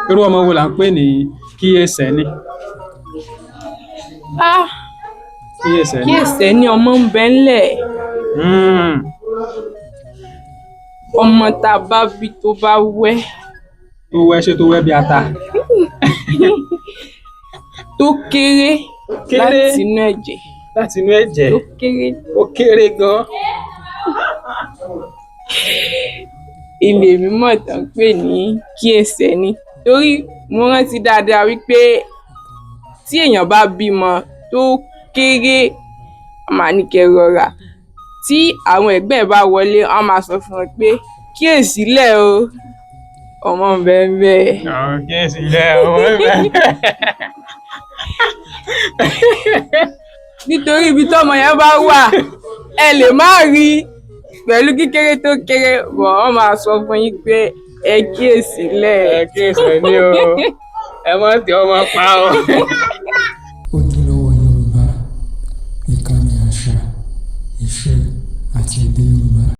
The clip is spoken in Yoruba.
Irú ọmọ wo là ń pè ní kíyèsẹ́ni? Ah, Kíyèsẹ́ni. Kíyèsẹ́ni, ọmọ ń bẹ ńlẹ̀. Ọmọ tá a bá bí tó bá wẹ́. Tó wẹ́, ṣé tó wẹ́ bí ata? Tó kéré. Kéré. Láti inú ẹ̀jẹ̀. Láti inú ẹ̀jẹ̀. Tó kéré. Ó kéré gan. Ilé mímọ́ tán ń pè ní kíyèsẹ́ni, torí mo rántí dáadáa wípé tí èèyàn bá bímọ tó kéré, wọ́n máa ní kẹ́ rọra. Tí àwọn ẹ̀gbọ́n ẹ̀ bá wọlé, wọ́n máa sọ fún wọn pé kíyèsílẹ̀ o, ọmọ ń bẹ ńbẹ̀. Àwọn kíyèsílẹ̀, ọmọ ń bẹ. Nítorí ibi tọ́mọ yẹn bá wà, ẹ lè má rí i pẹ̀lú kíkéré tó kéré bọ̀, wọ́n máa sọ fún yín pé ẹ kíyèsílẹ̀. Ẹ kíyèsẹ́ni o, ẹ má tẹ ọmọ pa o. Ojúlówó Yorùbá, ìkànnì àṣà, ìṣe àti èdè Yorùbá.